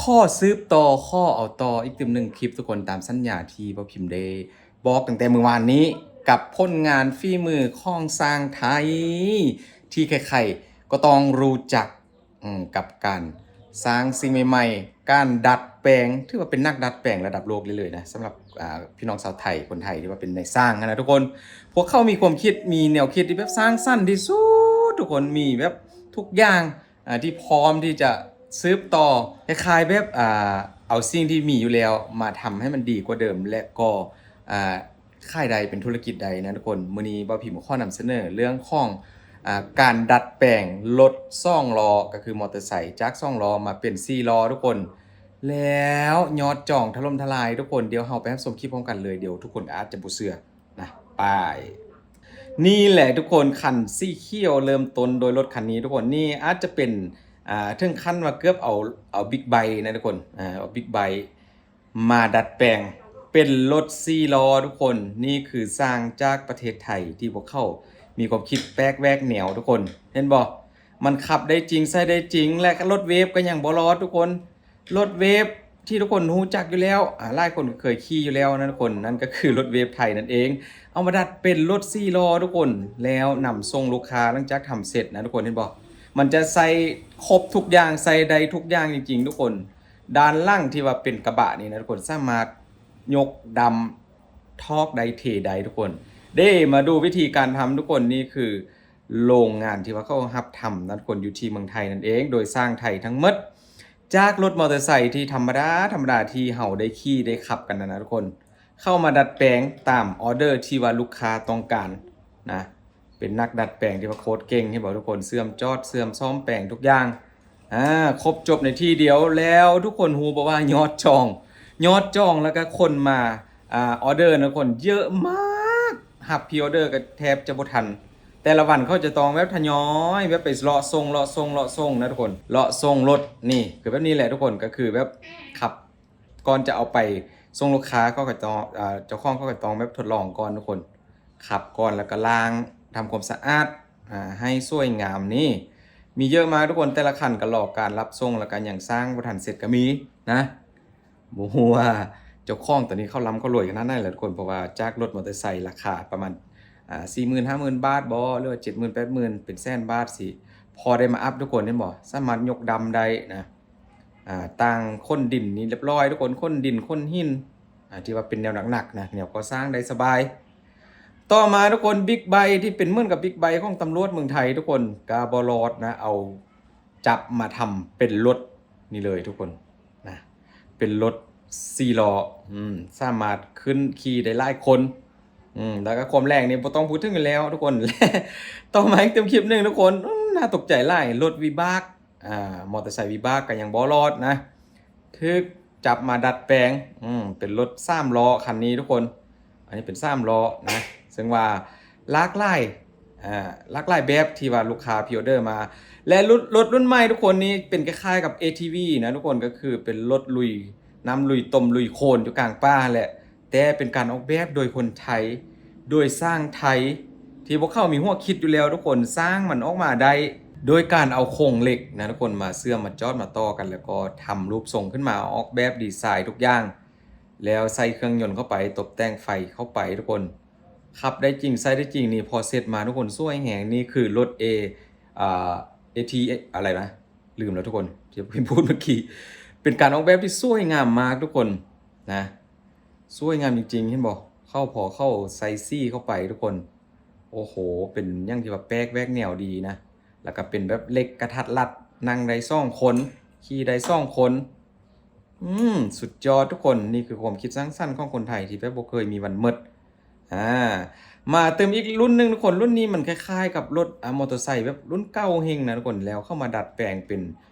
ຂໍສືບຕໍ່ ຂໍເອົາຕໍ່ອີກຕື່ມໜຶ່ງຄລິບທຸກຄົນ ຕາມສັນຍາທີ່ບ່າວພິມໄດ້ບອກຕັ້ງແຕ່ມື້ວານນີ້ ກັບຜົນງານຝີມືຂອງຊ່າງໄທ ທີ່ໃຄໆກໍຕ້ອງຮູ້ຈັກ ອືມ ກັບການສ້າງສິ່ງໃໝ່ໆ ການດັດແປງ ຖືວ່າເປັນນັກດັດແປງລະດັບໂລກໄດ້ເລີຍນະ ສຳລັບ ອ່າ ພີ່ນ້ອງຊາວໄທ ຄົນໄທທີ່ວ່າເປັນນາຍຊ່າງຫັ້ນນະທຸກຄົນ. ພວກເຂົາມີຄວາມຄິດ ມີແນວຄິດທີ່ແບບສ້າງສັນທີ່ສຸດ ທຸກຄົນ ມີແບບທຸກຢ່າງ ອ່າ ທີ່ພ້ອມທີ່ຈະສືບຕໍ່ ຄ້າຍໆແບບ ອ່າ ເອົາສິ່ງທີ່ມີຢູ່ແລ້ວມາທຳໃຫ້ມັນດີກວ່າເດີມ ແລະກໍ ອ່າ ຂາຍໄດ້ ເປັນທຸລະກິດໄດ້ນະທຸກຄົນ. ມື້ນີ້ບ່າວພິມຂໍນຳສະເໜີເລື່ອງຂອງ ອ່າ ການດັດແປງລົດສອງລໍ້ ກໍຄືມໍເຕີໄຊຈາກສອງລໍ້ມາເປັນສີ່ລໍ້ທຸກຄົນ ແລ້ວຍອດຈອງຖະຫຼົ່ມທະລາຍທຸກຄົນ. ດຽວເຮົາໄປຮັບຊົມຄລິບພ້ອມກັນເລີຍ ດຽວທຸກຄົນອາດຈະບໍ່ເຊື່ອນະ. ໄປ ນີ້ແຫຼະທຸກຄົນ ຄັນສີຂຽວເລີ່ມຕົ້ນໂດຍລົດຄັນນີ້ທຸກຄົນ. ນີ້ອາດຈະເປັນ ອ່າ ເຖິງຂັ້ນວ່າເກືອບເອົາ ເອົາບິກໄບນະທຸກຄົນ ອ່າ ເອົາບິກໄບ ມາດັດແປງເປັນລົດສີ່ລໍ້ທຸກຄົນ. ນີ້ຄືຊ່າງຈາກປະເທດໄທທີ່ພວກເຂົາມີຄວາມຄິດແປກແຫວກແນວທຸກຄົນ ເຫັນບໍ່? ມັນຂັບໄດ້ຈິງ ໃຊ້ໄດ້ຈິງ ແລະລົດເວຟກໍຍັງບໍ່ລອດທຸກຄົນ. ລົດເວຟທີ່ທຸກຄົນຮູ້ຈັກຢູ່ແລ້ວ ອາ ຫຼາຍຄົນກໍເຄີຍຂີ່ຢູ່ແລ້ວນະທຸກຄົນ ນັ້ນກໍຄືລົດເວຟໄທນັ້ນເອງ ເອົາມາດັດເປັນລົດສີ່ລໍ້ທຸກຄົນ ແລ້ວນຳສົ່ງລູກຄ້າ ຫຼັງຈາກທຳເສັດນະທຸກຄົນ ເຫັນບໍ່? ມັນຈະໃສ່ຄົບທຸກຢ່າງ ໃສ່ໄດ້ທຸກຢ່າງຈິງໆທຸກຄົນ. ດ້ານຫຼັງທີ່ວ່າເປັນກະບະນີ້ນະທຸກຄົນ ສາມາດຍົກດຳ ຖອກໄດ້ ເທໄດ້ທຸກຄົນ. ເດ້ ມາດູວິທີການທຳທຸກຄົນ. ນີ້ຄືໂລງງານທີ່ວ່າເຂົາຮັບທຳນະທຸກຄົນ ຢູ່ທີ່ເມືອງໄທນັ້ນເອງ ໂດຍຊ່າງໄທທັງໝົດ ຈາກລົດມໍເຕີໄຊທີ່ທຳມະດາ ທຳມະດາທີ່ເຮົາໄດ້ຂີ່ໄດ້ຂັບກັນນັ້ນນະທຸກຄົນ ເຂົ້າມາດັດແປງຕາມອໍເດີທີ່ວ່າລູກຄ້າຕ້ອງການນະ. ເປັນນັກດັດແປງທີ່ວ່າໂຄດເກັ່ງ ເຫັນບໍ່ທຸກຄົນ? ເຊື່ອມຈອດ ເຊື່ອມສ້ອມແປງທຸກຢ່າງ ອາ ຄົບຈົບໃນທີ່ດຽວ. ແລ້ວທຸກຄົນຮູ້ບໍ່ວ່າຍອດຈອງ ຍອດຈອງ ແລ້ວກໍຄົນມາ ອາ ອໍເດີນະທຸກຄົນ ເຍອະມາກ ຮັບພຣີອໍເດີກໍແທບຈະບໍ່ທັນ. ແຕ່ລະວັນເຂົາຈະຕ້ອງແບບທະຍອຍ ແບບໄປເລາະສົ່ງ ເລາະສົ່ງ ເລາະສົ່ງນະທຸກຄົນ ເລາະສົ່ງລົດ. ນີ້ຄືແບບນີ້ແຫຼະທຸກຄົນ ກໍຄືແບບຂັບ ກ່ອນຈະເອົາໄປສົ່ງລູກຄ້າ ເຂົາກໍຕ້ອງ ອາ ເຈົ້າຂອງເຂົາກໍຕ້ອງແບບທົດລອງກ່ອນທຸກຄົນ ຂັບກ່ອນ ແລ້ວກໍລ້າງ ທຳຄວາມສະອາດ ອາ ໃຫ້ສວຍງາມ. ນີ້ມີເຍອະມາກທຸກຄົນ ແຕ່ລະຄັນກໍລໍການຮັບສົ່ງ ແລ້ວກໍຍັງສ້າງບໍ່ທັນເສັດກໍມີນະ. ບໍ່ຮູ້ວ່າເຈົ້າຂອງຕອນນີ້ເຂົາລ່ຳເຂົາລວຍຂະໜາດໃດລະທຸກຄົນ ເພາະວ່າຈາກລົດມໍເຕີໄຊລາຄາປະມານ ອາ ສີ່ໝື່ນ ຫ້າໝື່ນບາດບໍ ຫຼືວ່າເຈັດໝື່ນ ແປດໝື່ນ ເປັນແສນບາດ ຊິພໍໄດ້ມາອັບທຸກຄົນ ເຫັນບໍ່? ສາມາດຍົກດຳໄດ້ນະ. ອາ ຕ່າງຂົນດິນນີ້ລຽບລ້ອຍທຸກຄົນ ຂົນດິນຂົນຫີນ ອາ ທີ່ວ່າເປັນແນວໜັກໆນະ ແນວກໍ່ສ້າງໄດ້ສະບາຍ. ຕໍ່ມາທຸກຄົນ ບິກໄບທີ່ເປັນເໝືອນກັບບິກໄບຂອງຕຳຫຼວດເມືອງໄທທຸກຄົນ ກະບໍ່ລອດນະ ເອົາຈັບມາທຳເປັນລົດນີ້ເລີຍທຸກຄົນນະ ເປັນລົດສີ່ລໍ້ ອືມ ສາມາດຂຶ້ນຂີ່ໄດ້ຫຼາຍຄົນ ອືມ ແລ້ວກໍຄວາມແຮງນີ້ບໍ່ຕ້ອງພູດເຖິງຢູ່ແລ້ວທຸກຄົນ. ຕໍ່ມາອີກເຕັມຄລິບໜຶ່ງທຸກຄົນ ອືມ ໜ້າຕົກໃຈຫຼາຍ ລົດວິບາກ ອາ ມໍເຕີໄຊວິບາກກໍຍັງບໍ່ລອດນະ ຖືກຈັບມາດັດແປງ ອືມ ເປັນລົດສາມລໍ້ຄັນນີ້ທຸກຄົນ. ອັນນີ້ເປັນສາມລໍ້ນະ ເຊິ່ງວ່າຫຼາກຫຼາຍ ອາ ຫຼາກຫຼາຍແບບທີ່ວ່າລູກຄ້າພຣີອໍເດີມາ ແລະ ລຸ້ນ ລົດລຸ້ນໃໝ່ທຸກຄົນນີ້ເປັນຄ້າຍໆກັບ ເອທີວີ ນະທຸກຄົນ ກໍຄືເປັນລົດລຸຍນ້ຳລຸຍຕົມລຸຍໂຄນຢູ່ກາງປ່າຫັ້ນແຫຼະ ແຕ່ເປັນການອອກແບບໂດຍຄົນໄທ ໂດຍຊ່າງໄທ ທີ່ພວກເຂົາມີຫົວຄິດຢູ່ແລ້ວທຸກຄົນ ສ້າງມັນອອກມາໄດ້ໂດຍການເອົາໂຄງເຫຼັກນະທຸກຄົນ ມາເຊື່ອມມາຈອດມາຕໍ່ກັນ ແລ້ວກໍທຳຮູບຊົງຂຶ້ນມາ ອອກແບບດີໄຊທຸກຢ່າງ ແລ້ວໃສ່ເຄື່ອງຍົນເຂົ້າໄປ ຕົບແຕ່ງໄຟເຂົ້າໄປທຸກຄົນ ຂັບໄດ້ຈິງ ໃຊ້ໄດ້ຈິງ. ນີ້ພໍເສັດມາທຸກຄົນ ສວຍແຮງ. ນີ້ຄືລົດເອ ອາ ເອທີ ອະໄລນະ ລືມແລ້ວທຸກຄົນ ທີ່ເພິ່ນພູດເມື່ອກີ້. ເປັນການອອກແບບທີ່ສວຍງາມມາກທຸກຄົນນະ ສວຍງາມຈິງໆ ເຫັນບໍ່? ເຂົາ ພໍເຂົາໃສ່ສີເຂົ້າໄປທຸກຄົນ ໂອ້ໂຫ ເປັນຫຍັງທີ່ວ່າແປກແຫວກແນວດີນະ ແລ້ວກໍເປັນແບບເຫຼັກກະທັດລັດ ນັ່ງໄດ້ສອງຄົນ ຂີ່ໄດ້ສອງຄົນ. ອືມ ສຸດຍອດທຸກຄົນ. ນີ້ຄືຄວາມຄິດສ້າງສັນຂອງຄົນໄທທີ່ແບບບໍ່ເຄີຍມີວັນໝົດ. ອາ ມາຕື່ມອີກລຸ້ນໜຶ່ງທຸກຄົນ ລຸ້ນນີ້ມັນຄ້າຍໆກັບລົດ ອາ ມໍເຕີໄຊແບບລຸ້ນເກົ່າເຮັງນະທຸກຄົນ ແລ້ວເຂົາມາດັດແປງເປັນ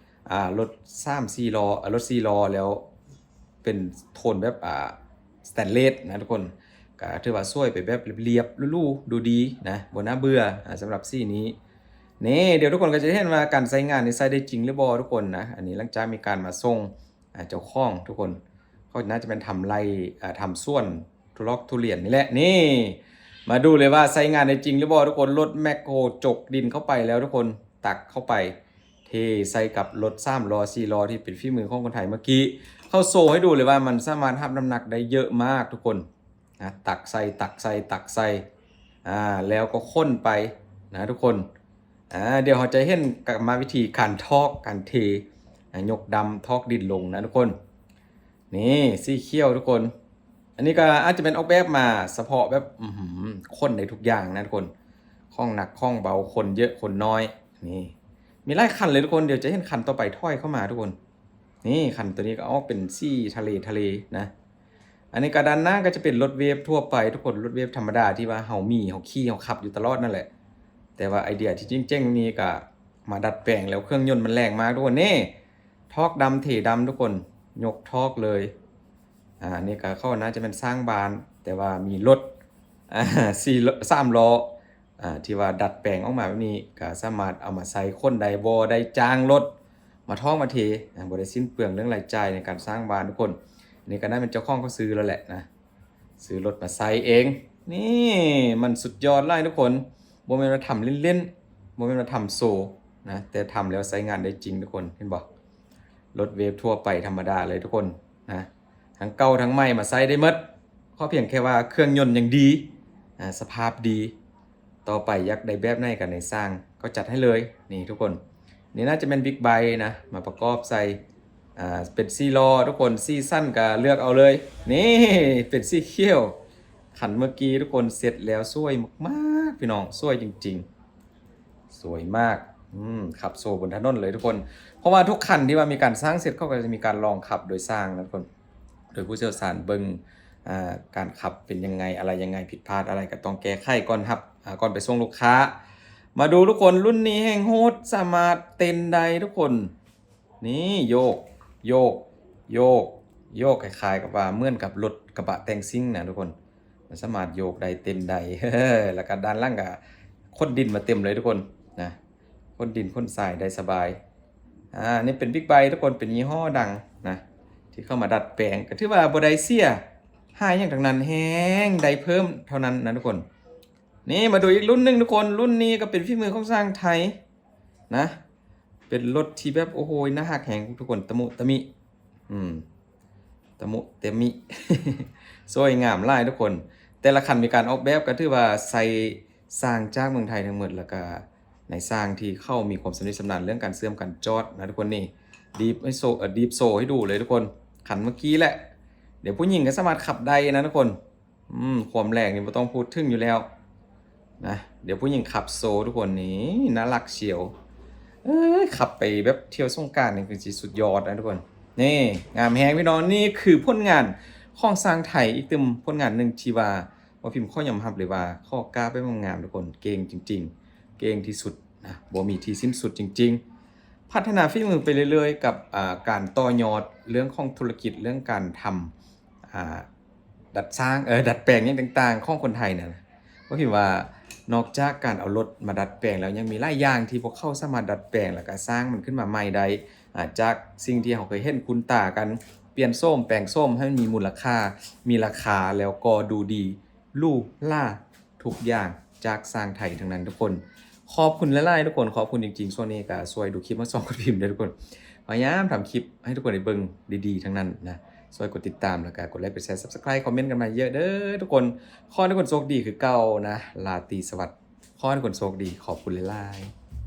ອາ ລົດສາມສີ່ລໍ້ ອາ ລົດສີ່ລໍ້ ແລ້ວເປັນໂທນແບບ ອາ ສະແຕນເລດນະທຸກຄົນ ກໍຖືວ່າສວຍໄປແບບລຽບໆ ຫຼູໆ ດູດີນະ ບໍ່ໜ້າເບື່ອ ອາ ສຳລັບສີນີ້. ນີ້ ດຽວທຸກຄົນກໍຈະເຫັນວ່າການໃຊ້ງານນີ້ໃຊ້ໄດ້ຈິງຫຼືບໍ່ທຸກຄົນນະ. ອັນນີ້ຫຼັງຈາກມີການມາສົ່ງ ອາ ເຈົ້າຂອງທຸກຄົນ ເຂົາໜ້າຈະແມ່ນທຳໄຮ່ ອາ ທຳສວນທຸລອກທຸລຽນນີ້ແຫຼະ. ນີ້ ມາດູເລີຍວ່າໃຊ້ງານໄດ້ຈິງຫຼືບໍ່ທຸກຄົນ. ລົດແມັກໂຄຈົກດິນເຂົ້າໄປແລ້ວທຸກຄົນ ຕັກເຂົ້າໄປ ເທໃສ່ກັບລົດສາມລໍ້ ສີ່ລໍ້ທີ່ເປັນຝີມືຂອງຄົນໄທເມື່ອກີ້. ເຂົາໂຊໃຫ້ດູເລີຍວ່າມັນສາມາດຮັບນ້ຳໜັກໄດ້ເຍອະມາກທຸກຄົນນະ. ຕັກໃສ່ ຕັກໃສ່ ຕັກໃສ່ ອາ ແລ້ວກໍຂົນໄປນະທຸກຄົນ. ອາ ດຽວເຮົາຈະເຫັນກຳມະວິທີການຖອກ ການເທ ອາ ຍົກດຳ ຖອກດິນລົງນະທຸກຄົນ. ນີ້ ສີຂຽວທຸກຄົນ. ອັນນີ້ກໍອາດຈະແມ່ນອອກແບບມາສະເພາະແບບ ອືຫື ຂົນໄດ້ທຸກຢ່າງນະທຸກຄົນ. ຂອງໜັກຂອງເບົາ ຂົນເຍອະຂົນນ້ອຍ. ນີ້ ມີຫຼາຍຄັນເລີຍທຸກຄົນ. ດຽວຈະເຫັນຄັນຕໍ່ໄປຖອຍເຂົ້າມາທຸກຄົນ. ນີ້ ຄັນໂຕນີ້ກໍອອກເປັນສີທະເລ ທະເລນະ. ອັນນີ້ກໍດ້ານໜ້າກໍຈະເປັນລົດເວຟທົ່ວໄປທຸກຄົນ. ລົດເວຟທຳມະດາທີ່ວ່າເຮົາມີ ເຮົາຂີ່ ເຮົາຂັບຢູ່ຕະຫຼອດນັ້ນແຫຼະ. ແຕ່ວ່າໄອເດຍທີ່ເຈັງໆນີ້ກໍມາດັດແປງແລ້ວ ເຄື່ອງຍົນມັນແຮງມາກທຸກຄົນ. ນີ້ ຖອກດຳເທດຳທຸກຄົນ. ຍົກຖອກເລີຍ. ອາ ນີ້ກໍເຂົາໜ້າຈະແມ່ນສ້າງບ້ານ ແຕ່ວ່າມີລົດ ອາ ສີ່ ສາມລໍ້ ອາ ທີ່ວ່າດັດແປງອອກມາແບບນີ້ ກໍສາມາດເອົາມາໃສ່ຂົນໄດ້ ບໍ່ໄດ້ຈ້າງລົດມາຖອກມາເທ ອາ ບໍ່ໄດ້ສິ້ນເປືອງເລື່ອງລາຍຈ່າຍໃນການສ້າງບ້ານທຸກຄົນ. ນີ້ກໍໜ້າແມ່ນເຈົ້າຂອງເຂົາຊື້ແລ້ວແຫຼະນະ ຊື້ລົດມາໃສ່ເອງ. ນີ້ມັນສຸດຍອດຫຼາຍທຸກຄົນ. ບໍ່ແມ່ນວ່າທຳເລ່ນໆ ບໍ່ແມ່ນວ່າທຳໂຊນະ ແຕ່ທຳແລ້ວໃຊ້ງານໄດ້ຈິງທຸກຄົນ. ເຫັນບໍ່? ລົດເວຟທົ່ວໄປທຳມະດາເລີຍທຸກຄົນນະ. ທັງເກົ່າທັງໃໝ່ມາໃຊ້ໄດ້ໝົດ. ຂໍພຽງແຄ່ວ່າເຄື່ອງຍົນຍັງດີ ອາ ສະພາບດີ. ຕໍ່ໄປຢາກໄດ້ແບບໃດກໍໃຫ້ຊ່າງເຂົາຈັດໃຫ້ເລີຍ. ນີ້ທຸກຄົນ ນີ້ໜ້າຈະແມ່ນບິກໄບນະ ມາປະກອບໃສ່ ອາ ເປັນສີ່ລໍ້ທຸກຄົນ. ສີສັນກໍເລືອກເອົາເລີຍ. ນີ້ ເປັນສີຂຽວ. ຄັນເມື່ອກີ້ທຸກຄົນ ເສັດແລ້ວສວຍມາກໆ ພີ່ນ້ອງ ສວຍຈິງໆ ສວຍມາກ. ອືມ ຂັບໂຊບົນຖະໜົນເລີຍທຸກຄົນ. ເພາະວ່າທຸກຄັນທີ່ວ່າມີການສ້າງເສັດ ເຂົາກໍຈະມີການລອງຂັບໂດຍຊ່າງນະທຸກຄົນ ໂດຍຜູ້ຊ່ຽວຊານເບິ່ງ ອາ ການຂັບເປັນຍັງໄງ ອະໄລຍັງໄງ ຜິດພາດອະໄລກໍຕ້ອງແກ້ໄຂກ່ອນຮັບ ອາ ກ່ອນໄປສົ່ງລູກຄ້າ. ມາດູທຸກຄົນ ລຸ້ນນີ້ແຮ່ງໂຫດ ສາມາດເຕັ້ນໄດ້ທຸກຄົນ. ນີ້ ໂຍກ ໂຍກ ໂຍກ ໂຍກ ຄ້າຍໆກັບວ່າເໝືອນກັບລົດກະບະແຕ່ງຊິ່ງນະທຸກຄົນ. ມັນສາມາດໂຍກໄດ້ ເຕັ້ນໄດ້ ແລ້ວກໍດ້ານຫຼັງກໍຂົນດິນມາເຕັມເລີຍທຸກຄົນນະ. ຂົນດິນຂົນຊາຍໄດ້ສະບາຍ. ອາ ນີ້ເປັນບິກໄບທຸກຄົນ ເປັນຍີ່ຫໍ້ດັງນະ ທີ່ເຂົ້າມາດັດແປງ ກໍຖືວ່າບໍ່ໄດ້ເສຍຫາຍຫຍັງທັງນັ້ນ ແຮ່ງໄດ້ເພີ່ມເທົ່ານັ້ນນະທຸກຄົນ. ນີ້ມາດູອີກລຸ້ນໜຶ່ງທຸກຄົນ. ລຸ້ນນີ້ກໍເປັນຝີມືຂອງຊ່າງໄທນະ. ເປັນລົດທີ່ແບບ ໂອ້ໂຫ ໜ້າຮັກແຮງທຸກຄົນ. ຕະມຸຕະມິ ອືມ ຕະມຸຕະມິ ສວຍງາມຫຼາຍທຸກຄົນ. ແຕ່ລະຄັນມີການອອກແບບກໍຖືວ່າໃຊ້ຊ່າງຈາກເມືອງໄທທັງໝົດ ແລ້ວກໍນາຍຊ່າງທີ່ເຂົາມີຄວາມຊຳນິຊຳນານເລື່ອງການເຊື່ອມການຈອດນະທຸກຄົນ. ນີ້ ດີບໃຫ້ໂຊ ເອີ ດີບໂຊໃຫ້ດູເລີຍທຸກຄົນ. ຄັນເມື່ອກີ້ແຫຼະ. ດຽວຜູ້ຍິງກໍສາມາດຂັບໄດ້ນະທຸກຄົນ. ອືມ ຄວາມແຮງນີ້ບໍ່ຕ້ອງພູດເຖິງຢູ່ແລ້ວນະ. ດຽວຜູ້ຍິງຂັບໂຊທຸກຄົນ. ນີ້ ໜ້າຮັກຊຽວ. ເອີຍ ຂັບໄປແບບທ່ຽວສົງການນີ້ຄືຊິສຸດຍອດນະທຸກຄົນ. ນີ້ ງາມແຮງພີ່ນ້ອງ. ນີ້ຄືຜົນງານຂອງຊ່າງໄທ ອີກຕື່ມຜົນງານໜຶ່ງທີ່ວ່າ ບ່າວພິມຂໍຍອມຮັບເລີຍວ່າ ຂໍກ້າວແບບງາມໆ ທຸກຄົນ. ເກັ່ງຈິງໆ ເກັ່ງທີ່ສຸດນະ ບໍ່ມີທີ່ສິ້ນສຸດຈິງໆ. ພັດທະນາຝີມືໄປເລື້ອຍໆ ກັບ ອາ ການຕໍ່ຍອດເລື່ອງຂອງທຸລະກິດ ເລື່ອງການທຳ ອາ ດັດສ້າງ ເອີ ດັດແປງຫຍັງຕ່າງໆ ຂອງຄົນໄທນັ້ນ. ກໍຄືວ່ານອກຈາກການເອົາລົດມາດັດແປງແລ້ວ ຍັງມີຫຼາຍຢ່າງທີ່ພວກເຂົາສາມາດດັດແປງ ແລ້ວກະສ້າງມັນຂຶ້ນມາໃໝ່ໄດ້ ອາ ຈາກສິ່ງທີ່ເຮົາເຄີຍເຫັນຄຸ້ນຕາກັນ ປ່ຽນໂສມແປງໂສມໃຫ້ມັນມີມູນລະຄ່າ ມີລາຄາ ແລ້ວກໍດູດີ ຫຼູຫຼາ ທຸກຢ່າງຈາກຊ່າງໄທທັງນັ້ນທຸກຄົນ. ຂອບຄຸນຫຼາຍໆ ທຸກຄົນ ຂອບຄຸນຈິງໆ. ຊ່ວງນີ້ກໍຊ່ວຍດູຄລິບມາສອງກັບພິມເດີທຸກຄົນ. ພະຍາຍາມທຳຄລິບໃຫ້ທຸກຄົນໄດ້ເບິ່ງດີໆ ທັງນັ້ນນະ. ຊ່ວຍກົດຕິດຕາມ ແລ້ວກໍກົດໄລ ກົດແຊ ຊັບສະໄຄຣບ໌ ຄອມເມັນກັນມາເຍອະເດີທຸກຄົນ. ຂໍໃຫ້ທຸກຄົນໂຊກດີຄືເກົ່ານະ. ລາຕີສະຫວັດ. ຂໍໃຫ້ທຸກຄົນໂຊກດີ. ຂອບຄຸນຫຼາຍໆ.